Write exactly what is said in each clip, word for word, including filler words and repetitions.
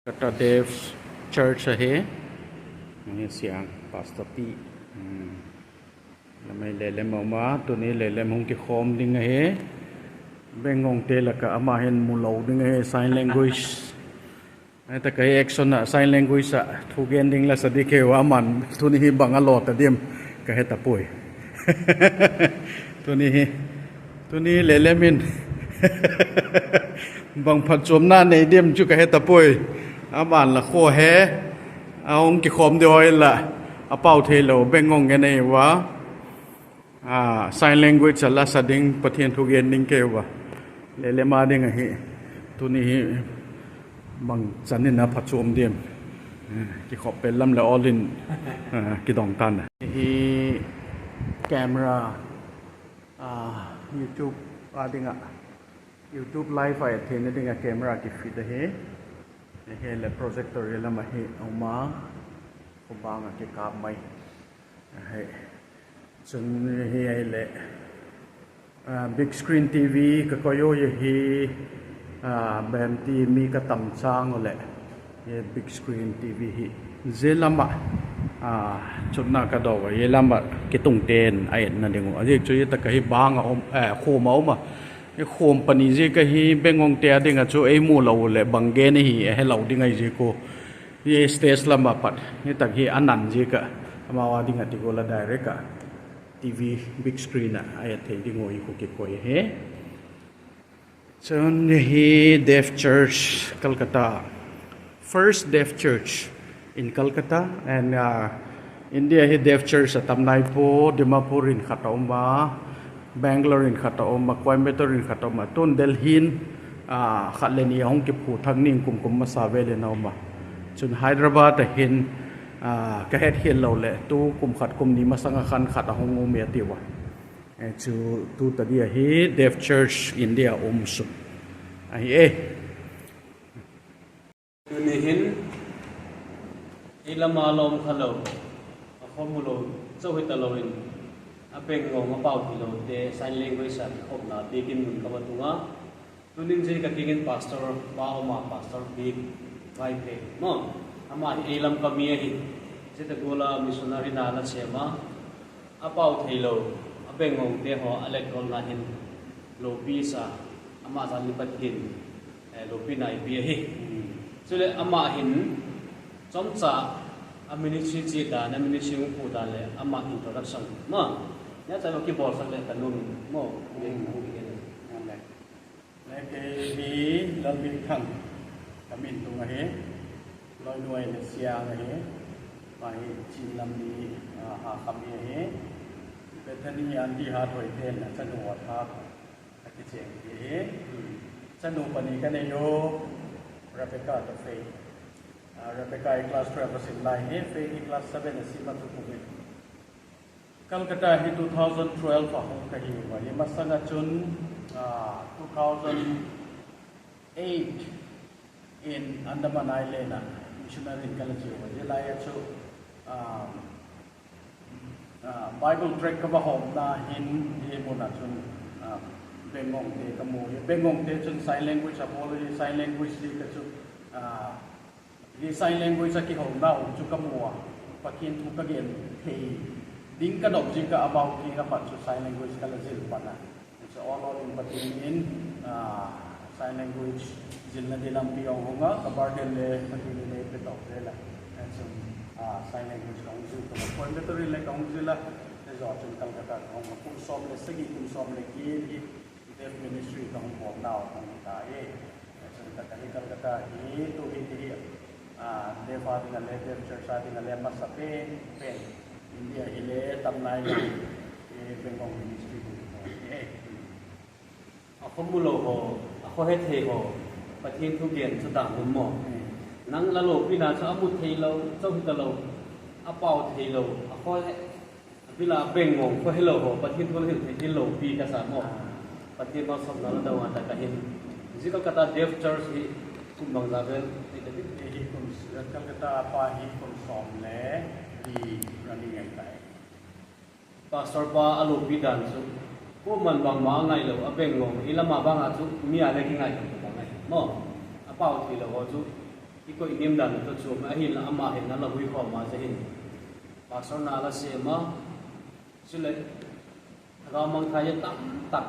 Calcutta Deaf Church ahi. Nge siang Pastor Pi. Hmm. Lamai lelem ama, tuni lelem hung kikhom ding ahi. Bengong te laka ama hin mu lou ding ahi, sign language. Ai ta kahi action a sign language a thugen ding la sa ding keu aman, tuni hi bang a lo ta dim kahe ta poi. Tuni hi, tuni lelem in bang phatchomna nei dim chu kahe ta poi. Aman la kho he, a hung kikhom ding hoi la, a pau thei lou, Bengong nge nei va. A, sign language a la sa ding, Pathen thugen ding keu va. Lelem a ding ahi. Tuni hi bang chan in a phatchom dim. Eh, kikhop pel lam le all in, eh, kidong tan. Hi camera, a, YouTube a ding a. YouTube live a theina ding a camera kifit ahi. Hi le projector hi lam ahi, a um a. Khobang a kikap mai. Ahi. Chun hi ahi le, ah, big screen T V ka koi u hi, ah, bem ti mi ka tam chang u le, hi big screen T V hi. Zia lam a, ah, chutna ka do u, hi lam a kitung ten a etna ding u. A ziak chu hi ta kahi bang a um, eh, khom a um a. Hi khom pani ziak ahi Bengong te a ding a chu ei mu lou le bang gen hi a he lou ding ahi ziak u. Hi stage lam a pat, hi tak hi a nan ziak a, amau a ding a ti ko la direct a, T V big screen a, a et thei ding u hi khu kikoi ahi. Chun hi Deaf Church, Calcutta. First Deaf Church in Calcutta, and, uh, India hi Deaf Church a tam nai poi, Dimapur in khat a um a, Bangalore in khat a um a, Coimbatore in khat a um a, tun Delhi in, ah, khat le ni a hung kiphu thak ning kum kum masa vel in a um a. Chun Hyderabad a hin, ah, ka het hial lou le, tu kum khat kum ni masang a khan khat a hung um e a ti ua. Eh, chu tu ta dia hi Deaf Church India um sung ahi e. Tuni hin, ei lam a lom kha lou, a khom u lou, chau hi ta lou in, a Bengong a pau thei lou te, sign language a kikhopna te kin mun ka va tung a. Tunin zia ka kiang in Pastor pa um a, Pastor Big Vaiphei. Mo, ama hi ei lam ka mi ahi. Zia ta gol a missionary na la chem a. A pau thei lou, a Bengong te ho a let kolna hin lopi sa, ama jal in Pathen, eh, lopina i pe ahi. Chule ama hin chomcha a ministry chi dan, a ministry hung pu dan le ama introduction. Ma, nia cha lo kibol sak le ka nom in, mo, nge ki hung ki le. Amen. Le kei hi Lalbikthang ka min tung ahi, Loinuai le Siang ahi, ama hi Chin lam mi, ah, Hakha mi ahi, Bethany Aunty Hathoite in a chanu a tha a kicheng hi ahi. Chanu pani ka nei u, Rebecca toh Faith. Ah, Rebecca hi class twelve a sim lai ahi, Faith hi class seven a sim a tukum in. Calcutta hi two thousand twelve a hung ka hi uva, hi masang a chun, ah, two thousand eight in Andaman Island a missionary in ka la che uva, zia lai a chu, ah, ah, Bible tract ka va hopna hin, hi mun a chun, ah, Bengong te ka mu, hi Bengong te chun sign language a bol, hi sign language zia ka chu, ah, Hi sign language a kihouna u chu ka mu a, Pathen thu ka gen thei ding ka dong jing ka, amau kiang a pat chu sign language ka la zil pan a. It's all, all in Pathen in, ah, sign language zilna ding lampi hung hung a, ka burden le Pathen in ei pe tau zel a. And so, ah, sign language ka hung zil ka, Coimbatore le ka hung zil a, le zo chun Calcutta ka hung a, kum som le sagi, kum som le get hi, Deaf Ministry ka hung bol nau hung hi ta e. Chun ka, ka hi Calcutta hi tu hi ti hi, ah, Deaf a ding a le, Deaf Church a ding a le, masa pen, pen. India hi le, tam nai le, e, Bengong Ministry hi bol e. A kho mu lou ho, a kho he thei ho, Pathen thu gen chu dan lum mo. Hmm. Nang la lopina chu a mu thei lou, chau hi ta lou, a pau thei lou, a kho he, Bila Bengong kho helou ho, Pathen thu la hil thei, hilou pi kasa mo. Ah. Pathen malsomna la dong a ta kahin. Zia Calcutta Deaf Church hi kum bang ja vel, hi ta dik. Hi kum, Calcutta pa hi kum som le li running ai tai. Pastor pa a lopi dan chu, ko man bang ma ngai lou, a Bengong, i lama bang a chu, mi a le ki ngai lou bang ngai. Mo, a pau thei lou ho chu, Ikoi ngim dan to chu, ahinla ama hin ala hui khom a, ahin. Pastor na ala sem a, chule, lhagao mangthai tamtah,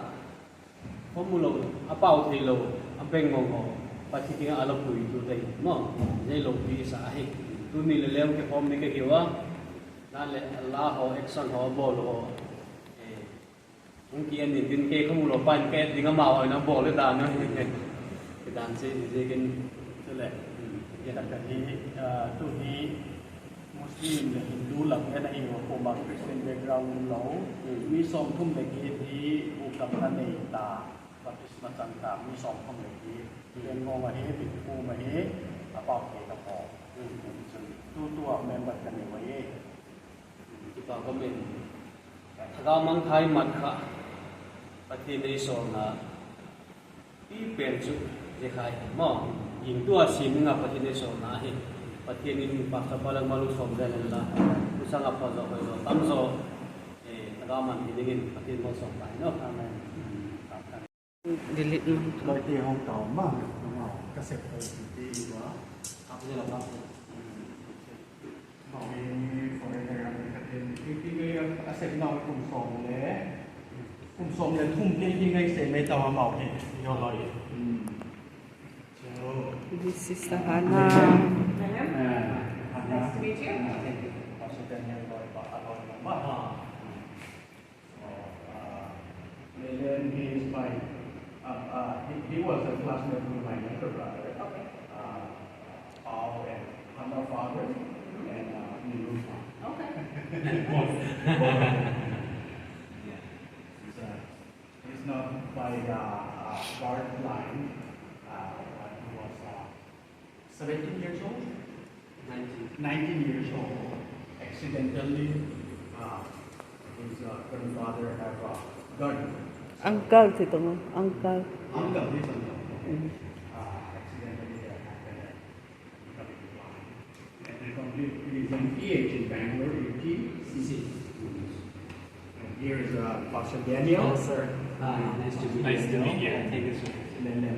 khomu lou, apao thei lou, abeng ngong ho, Pathen dinga ala puitu te, mo, nei loupi sa ahi. Tuni le leu kikhom ni kahiu a, dan le la ho, action ho, bol ho, eh, Hung ki en in tin kei khomu lou pa in kei dinga amaho in abol le dan ahi. Kei dan che, che kin chule. Kei khat khat hi, ah, tu hi Muslim le Hindu lam hi ana hi ho, koma Christian background lou. Mi somthum le get hi bukam kanei ta, baptisma chan ta, mi somthum le get. Ken ngong ahi, big phum ahi, apao thei ta ho. Chun tu tua member kanei uva e. Kipa ka min. Lhagao mangthai mat kha. Pathen in eisolna. Pi pen chu, je khai mo. Ing tua sim nga Pathen in eisolna hi. Pathen in Pastor Palak malu som den la. Kusang apa jo koi jo tam jo. Eh, lhagao man hi dingin Pathen mo som pai no. Amen. Delete man. Loi te hong tao ma, ma, ka sep ko si te i wa. Ap le la ma. Ma ni foreigner ang ka ten. Ki, ki ngai a sep na kum som le. Kum som le thum ke ki ngai se me tao ma ke. Yo loi. Hmm. So, this is the Hannah. Ah, Hannah. Nice to meet you. Ah, thank you. Pastor Daniel loi pa, loi ma. Ah. So, uh, Leland, he is my, uh, uh, he, he was a classmate with my younger brother. Okay. Uh, Paul and Hannah father and, uh, Nilu's father. Okay. Both. Both of them. Yeah. He's, uh, he's not by, uh, uh, birth line, uh, but he was, uh, Seventeen years old? Nineteen. Nineteen years old. Accidentally, uh, his, uh, grandfather have a gun. Uncle, tito mo. Uncle. Uncle, his uncle. Mm. Uh, accidentally that happened and becoming blind. And he completed his M P H in Bangalore, U T C. And here is, uh, Pastor Daniel. Hello, sir. Hi, nice to meet you. Nice to meet you. Yeah, thank you, sir. Lem, Lem.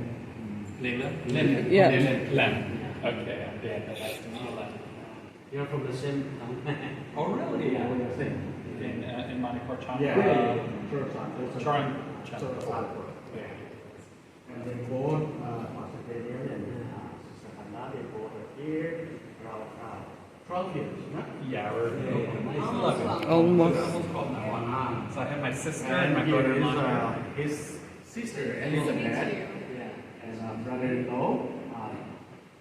Lem, Lem? Lem. Yeah. Lem, Lem. Lem. Okay, I'm Dan. Nice to meet you, Lem. You're from the same town. Oh, really? Yeah, we're the same. In, uh, in Manickpour, Chandra? Yeah, yeah, yeah. Churachandpur. Churachandpur. Churachandpur. Yeah. And they bought, uh, Pastor Daniel and, uh, Sister Hannah, they bought it here around, uh, twelve years, no? Yeah, we're almost. Almost. Almost called now. So I have my sister and my brother-in-law here. And here is, uh, his sister, Elizabeth, and, uh, brother-in-law, uh,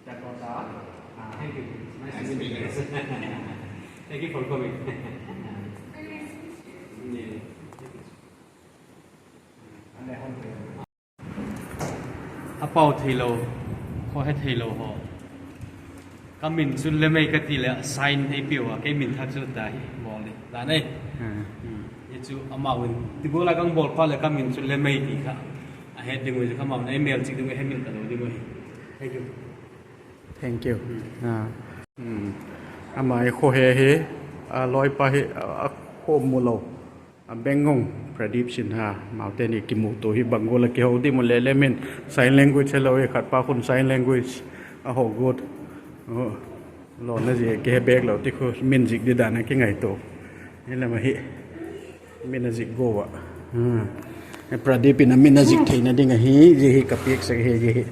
Dakota. Uh, thank you. Nice to meet you. Thank you for coming. Yeah. Apao thei lou, kho he thei lou ho. Ka min chu Lemei kati le sign nei piu a, kei min thak chu ta hi, bol ni. La nei. Hmm. Hmm. Hichu amau in. Ti bol a kang bol pha le ka min chu Lemei ti kha. A het ding u chu ka mam nei mel chik ding u he mil ta lou ding u hi. Thank you. Thank you. Hmm. Ah. Hmm. Ama hi kho he hi, a loipa hi, a, a kho mu lou. A beng ngong Pradip Sinha, amaute ni kimuto hi bang gol a kihou di mo le le min sign language helou e khat pa khun sign language a ho got. Oh, lo na ji kihe bek lou ti khu min jik di dan a kingaito. Hi lama hi min a jik go a. Hmm. E Pradip in a min a jik theina ding a hi, ji hi ka piak sek hi, ji hi.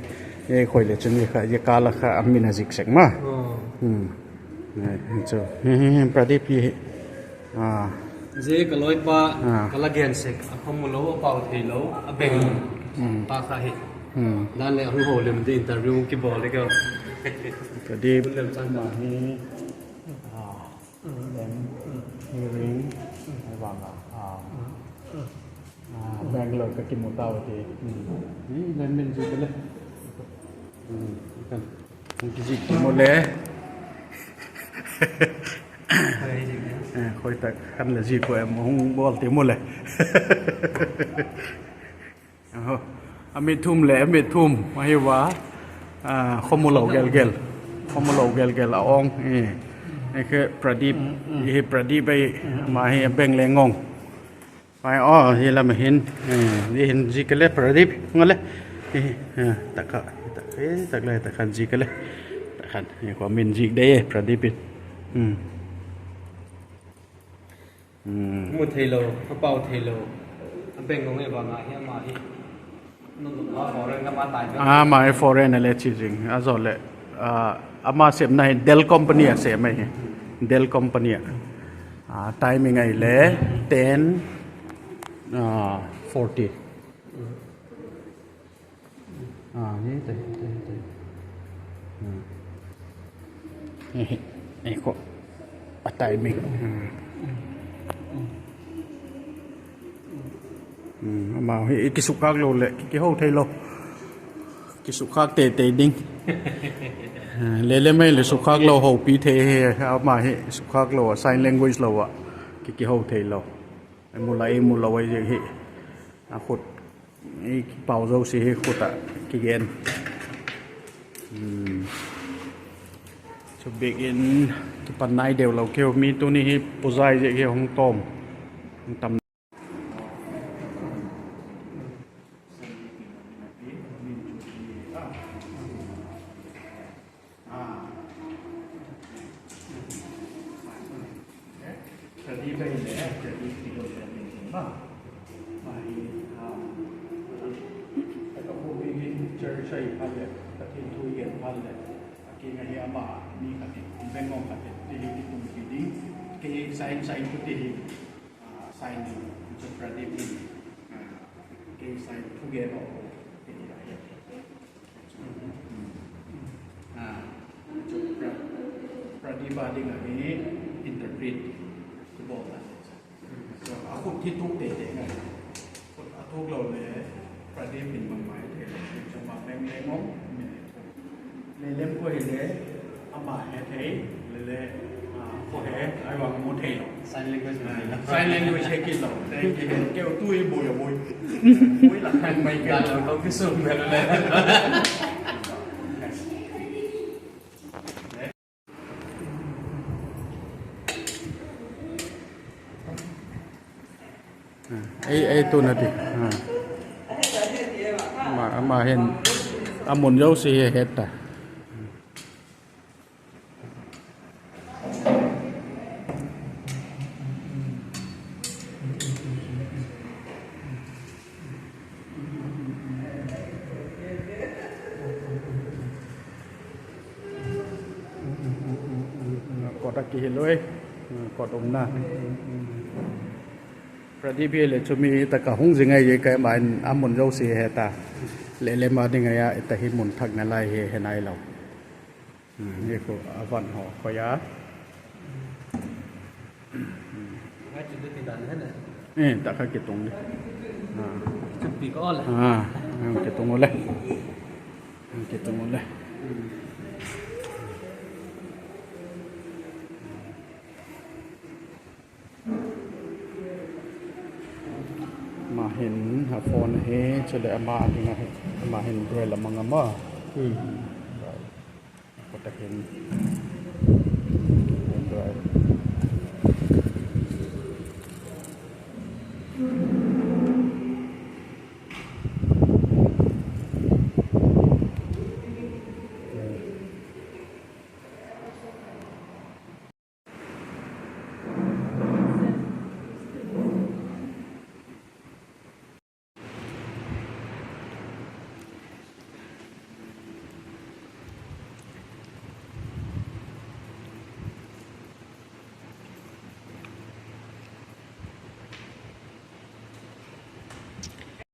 E khoi le chun ji kha, ji ka la kha a min a jik sek ma. Oh. Hmm. Hi chu. Hi, hi, hi, Pradip hi. Ah. Ji ka loipa, ah, ka la gen sek, a kho mu lou, a pao thei lou, a beng. Hmm. Pa kha hi. Hmm. Dan le hung ho lem di interview kibol le ko. Pradip. Lem chang. Ma hi. Ah. Lem. Hearing. Ai vang a. Ah. Ah, Bangalore ka kimu tau ti. Hmm. Hi, Lem min ji le. Hmm. Kan. Hung kijik ti mo le. Eh, khoi tak kan la ji ko em hung bol ti mo le. Aho. Ami thum le, ami thum. Ahi wa. Ah, kho mu lou gel gel. Kho mu lou gel gel a ong. Eh. Eh, ke Pradip. Mm, mm. Eh, Pradip ai. Mm. Ma hi beng le ngong. Pai, oh, hi lam hin. Eh, hi hin ji ke le Pradip, ngole. Eh, eh, taka, taka, eh, tak le, taka ji ke le. Taka. Ni ko min jik de, Pradip in. Hmm. Hmm. Mu thei lou, apao thei lou. A beng ngong e vang a hi ama hi. Nunung ma foreign ka ma tai. Ama hi foreign a le chi jing. A jo le, ah, ama semna hi Dell company a sem hi. Dell company a. Ah, timing a hi le ten, ah, forty. Ah, ni te, te, te. Hmm. Eh, eh, ko. A timing. Hmm. Hmm, ama hi kisukhak lou le, ki, kihou thei lou. Kisukhak teitei ding. Ah, lele mai le sukhak lou houpi thei hi, ama hi sukhak lou, sign language lou a. Ki, kihou thei lou. Ei mu lai, ei mu lou, ei jeng hi. A khut. Ei kipao jouse hi khut a kigen. Hmm. Chu bek in kipan nai deu lou keu mi tuni hi pujai jeh hi hung tom. Hung tam. Ah. Study bai le, study kilo le, ma. Ma hi, ah, ka ko bi church ai pha le, ka tin tu yen pha le, a ki nga hi ama, ni ka ti, bengong ka ti, ti hi ti tum ki ding, ke sign, sign tu ti hi, ah, sign ni, chu Pradip ni, ah, ke sign tu ge no, ti hi a hi. Ah, chu Pra-, Pradip a ding a hi interpret kibol ta. So, a khut hi tuk teitei ngai. Khut a tuk lou le, Pradip in bang mai thei le, chu ma beng le ngom, mi le. Le lem ko hi le, ama he thei, le le, ah, ko he, ai vang mu thei lou. Sign language mu thei lou. Sign language he kit lou. Thank you. Keu tu i boi a boi. Boi la khang mai keu. Kau kisum keu le. Ei, ei, tu na ti. Ah. Ama, ama hin, amun jouse hi het ta. Kot a kihil lou e. Kot umna. Pradip hi le chu mi tah a hung jing ahi, kei ma in amun jouse hi heta. Le le ma ding ahi a, ita hi mun thak nalai hi, he nai lou. Hmm, ni ko avan ho, ko ya. Ngai chu ti dan he na. Eh, ta kha kitung ni. Ah. Chu pi ko la. Ah, kitung le. Kitung le. Ama hin, a phone hi, chule ama a ding ahi, ama hin braille a mang ama. Hmm. Ko ta hin.